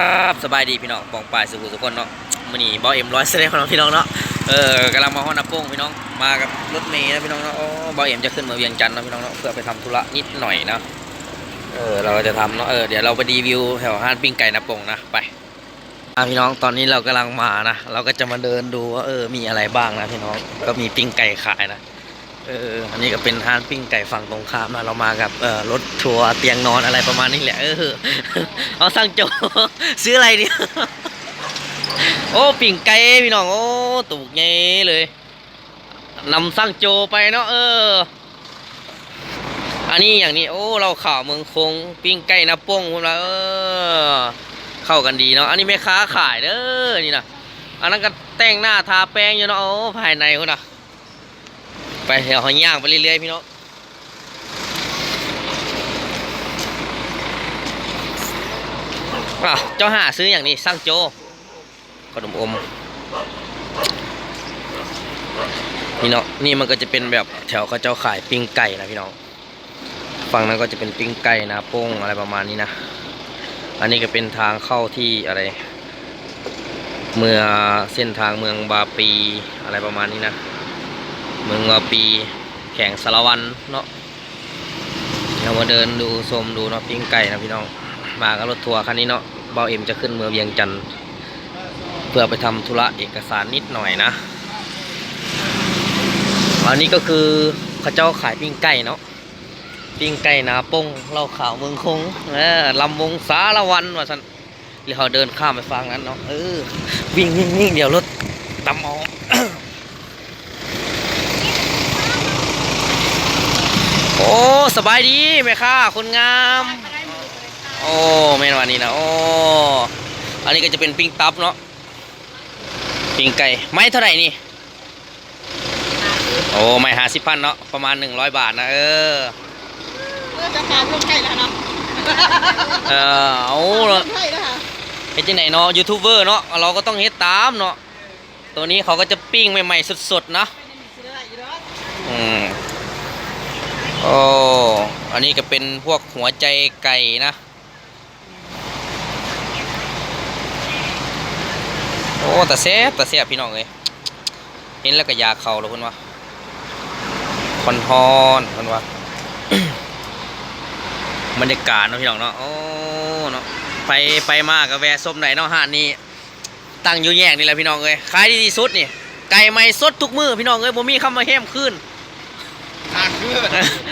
ຄັບ ສະບາຍດີພີ່ນ້ອງປ້ອງປາຍສູ່ຜູ້ສູ່ຄົນເນາະ. ມື້ນີ້ບ່າວເອັມຮ້ອຍແຊນແນວເນາະພີ່ນ້ອງເນາະ. ເອີ ກຳລັງມາຮອດນາໂປ່ງພີ່ນ້ອງ ມາກັບລົດເມນະພີ່ນ້ອງເນາະ. ໂອ້ ບ່າວເອັມຈະຂຶ້ນເມືອງວຽງຈັນເນາະພີ່ນ້ອງເນາະ ເພື່ອໄປທຳທຸລະນິດໜ້ອຍນະ. ເອີ ເຮົາຈະທຳເນາະ. ເອີ ດຽວເຮົາໄປຣີວິວແຖວຮ້ານປີ້ງໄກ່ນາໂປ່ງນະ. ໄປ ອ່າ ພີ່ນ້ອງ ຕອນນີ້ເຮົາກຳລັງມານະ ເຮົາກໍຈະມາເດີນດູວ່າ ເອີ ມີອະໄລບ້າງນະພີ່ນ້ອງ. ກໍມີປີ້ງໄກ່ຂາຍນະ. ເອີ ອັນນີ້ກໍເປັນຮ້ານປີ້ງໄກ່ຝັ່ງຕົງຂ້າມນະ. ເຮົາມາກັບ ເອີ ລົດທົວຕຽງນອນ ອະໄລປະມານນີ້ແຫຼະ. ເອີ ເອົາ ສັ່ງໂຈ ຊື້ອະໄລດີ? ໂອ້ ປີ້ງໄກ່ພີ່ນ້ອງ. ໂອ້ ຕູກໃຫຍ່ເລີຍ ນຳສັ່ງໂຈໄປເນາະ. ເອີ ອັນນີ້ຫຍັງນີ້? ໂອ້ ເຫຼົ້າຂາວເມືອງຄົງ ປີ້ງໄກ່ນາໂປ່ງພຸ້ນວ່າ. ເອີ ເຂົ້າກັນດີເນາະ. ອັນນີ້ແມ່ຄ້າຂາຍເດີນີ້ນະ. ອັນນັ້ນກໍແຕ່ງໜ້າທາແປ້ງຢູ່ເນາະ. ໂອ້ ພາຍໃນພຸ້ນນະ. ໄປ ດຽວເຮົາຍ່າງໄປເລື້ອຍໆ ພີ່ນ້ອງ. ອ້າວ ເຈົ້າຫາຊື້ຫຍັງນີ້? ສັ່ງໂຈ ຂະໜົມອົມ ນີ້ເນາະ. ນີ້ມັນກໍຈະເປັນແບບແຖວເຂົາເຈົ້າຂາຍປີ້ງໄກ່ນະພີ່ນ້ອງ. ຝັ່ງນັ້ນກໍຈະເປັນປີ້ງໄກ່ນາໂປ່ງ ອະໄລປະມານນີ້ນະ. ອັນນີ້ກໍເປັນທາງເຂົ້າທີ່ອະໄລ ເມືອງ ເສັ້ນທາງເມືອງວາປີ ອະໄລປະມານນີ້ນະ. ເມືອງວາປີ ແຂວງສາລະວັນເນາະ. ເຮົາມາເດີນດູຊົມດູເນາະ ປີ້ງໄກ່ນະພີ່ນ້ອງ. ມາກັບລົດທົວຄັນນີ້ເນາະ. ບ່າວເອັມຈະຂຶ້ນເມືອງວຽງຈັນ ເພື່ອໄປທຳທຸລະເອກະສານນິດໜ້ອຍນະ. ອັນນີ້ກໍຄືເຂົາເຈົ້າຂາຍປີ້ງໄກ່ເນາະ ປີ້ງໄກ່ນາໂປ່ງ ເຫຼົ້າຂາວເມືອງຄົງ ເອີ ລຳວົງສາລະວັນວ່າຊັ້ນ. ແລ້ວເຮົາເດີນຂ້າມໄປຝັ່ງນັ້ນເນາະ. ເອີ ວິ່ງໆໆ ດຽວລົດຕຳເອົາ. ໂອ້ ສະບາຍດີແມ່ຄ້າຄົນງາມ. ໂອ້ ແມ່ນວ່ານີ້ນະ. ໂອ້ ອັນນີ້ກໍຈະເປັນປີ້ງຕັບເນາະ ປີ້ງໄກ່. ໄມ້ເທົ່າໃດນີ້? ໂອ້ ໄມ້ຫ້າສິບພັນເນາະ ປະມານໜຶ່ງຮ້ອຍບາດນະ. ເອີ ເອີ ຈະຂາຍລົງໄທແລ້ວເນາະ. ເອີ ເອົາ ລົງໄທແລ້ວຫາ ເຮັດຈັ່ງໃດເນາະ ຢູທູບເບີເນາະ ເຮົາກໍຕ້ອງເຮັດຕາມເນາະ. ໂຕນີ້ເຂົາກໍຈະປີ້ງໃໝ່ໆສົດໆນະ. ອືມ ໂອ້ ອັນນີ້ກໍເປັນພວກຫົວໃຈໄກ່ນະ. ໂອ້ ຕາແຊບ ຕາແຊບ ພີ່ນ້ອງເອີຍ. ເຫັນແລ້ວກໍຢາກເຂົ້າແລ້ວເພິ່ນວ່າ ຮ້ອນໆ ເພິ່ນວ່າ. ບັນຍາກາດເນາະ ພີ່ນ້ອງເນາະ. ໂອ້ ເນາະ ໃຜໄປມາກໍແວະຊົມໄດ້ເນາະ. ຮ້ານນີ້ຕັ້ງຢູ່ແຍກນີ້ແຫຼະ ພີ່ນ້ອງເອີຍ. ຂາຍດີທີ່ສຸດນີ້ ໄກ່ໃໝ່ສົດທຸກມື້ ພີ່ນ້ອງເອີຍ. ບໍ່ມີຄຳວ່າແຮມຄືນ ຄ້າງຄືນ.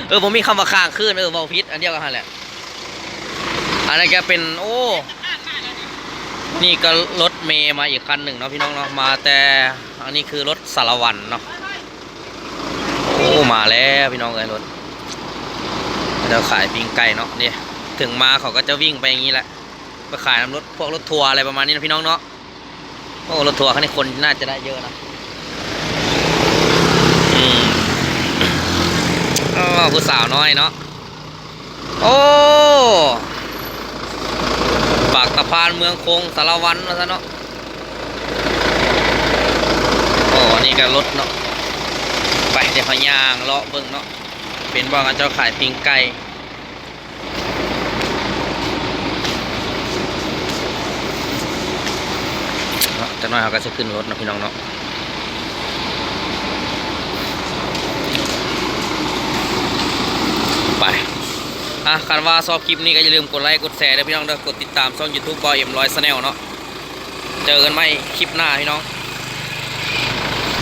ເອີ ບໍ່ມີຄຳວ່າຄ້າງຄືນ. ເອີ ເວົ້າຜິດ ອັນດຽວກັນຫັ້ນແຫຼະ. ອັນນັ້ນກໍເປັນ ໂອ້ ນີ້ກໍລົດເມມາອີກຄັນໜຶ່ງເນາະ ພີ່ນ້ອງເນາະ. ມາແຕ່ ອັນນີ້ຄືລົດສາລະວັນເນາະ. ໂອ້ ມາແລ້ວ ພີ່ນ້ອງເອີຍ ລົດ ເຂົາເຈົ້າຂາຍປີ້ງໄກ່ເນາະ. ນີ້ ເຖິງມາເຂົາກໍຈະວິ່ງໄປຢ່າງນີ້ແຫຼະ ໄປຂາຍນຳລົດ ພວກລົດທົວ ອະໄລປະມານນີ້ເນາະ ພີ່ນ້ອງເນາະ. ໂອ້ ລົດທົວຄັນນີ້ຄົນໜ້າຈະໄດ້ເຍອະນະ. ອືມ ໂອ້ ຜູ້ສາວນ້ອຍເນາະ. ໂອ້ ປາກຕະພານເມືອງຄົງ ສາລະວັນ ວ່າຊັ້ນເນາະ. ໂອ້ ອັນນີ້ກໍລົດເນາະ. ໄປ ດຽວເຮົາຍ່າງເລາະເບິ່ງເນາະ ເປັນບ່ອນເຂົາເຈົ້າຂາຍປີ້ງໄກ່. ເນາະ ຈັກໜ້ອຍເຮົາກໍຊິຂຶ້ນລົດເນາະ ພີ່ນ້ອງເນາະ. ໄປ ອ່ະ ຄັນວ່າຊອບຄລິບນີ້ກໍຢ່າລືມກົດໄລກົດແຊເດີພີ່ນ້ອງເດີ ກົດຕິດຕາມຊ່ອງຢູທູບບ່າວເອັມຮ້ອຍແຊນແນວເນາະ. ເຈີກັນໃໝ່ຄລິບໜ້າ ພີ່ນ້ອງ.